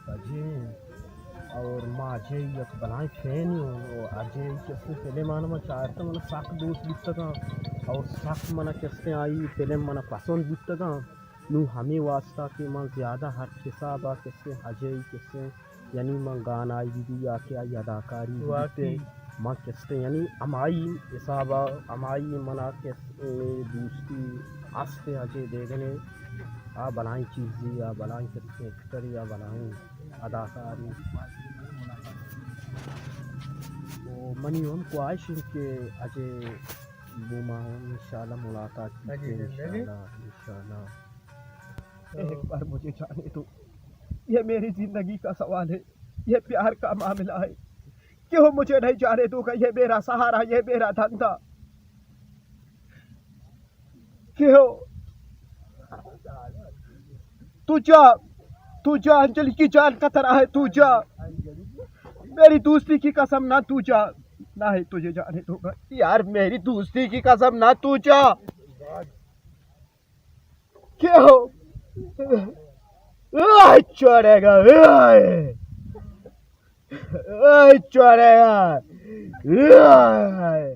اجے اور ما اجے یک بلائیں فین ہوں، اور اجے کسے فلم آنا من چارتا، من سخت دوست بیتگاں اور سخت من کسے آئی فلم من پسند بیتگاں۔ نوں ہمے واسطہ کہ من زیادہ ہر حساب ءَ کسے اجے کسے، یعنی من گانائی بی بی یا کہ آئی اداکاری بی بی، من کسے یعنی ہمائی حساب ءَ ہمائی من ءَ کسے دوستی است اجے دیگنے۔ آ بلائیں چیزی، آ بلائیں کسے ایکٹری، آ بلائیں اداکاری۔ تو منی ہم خواہش انت کہ اجے گوں ما ہم انشاءاللہ ملاقات بیت، انشاءاللہ، انشاءاللہ۔ ایک بار مجھے جانے دو، یہ میری زندگی کا سوال ہے، یہ پیار کا معاملہ ہے، کیوں مجھے نہیں جانے دو گا؟ یہ میرا سہارا، یہ میرا دھندا، کیوں؟ تو جا، تو جا، انجلی کی جان خطرہ ہے، تو جا۔ میری دوستی کی قسم، نہ تو جا، نہ ہے تجھے جانے دوں گا۔ یار، میری دوستی کی قسم، نہ تو جا۔ کیوں؟ اے چڑے گا، اے، اے چڑے گا، اے۔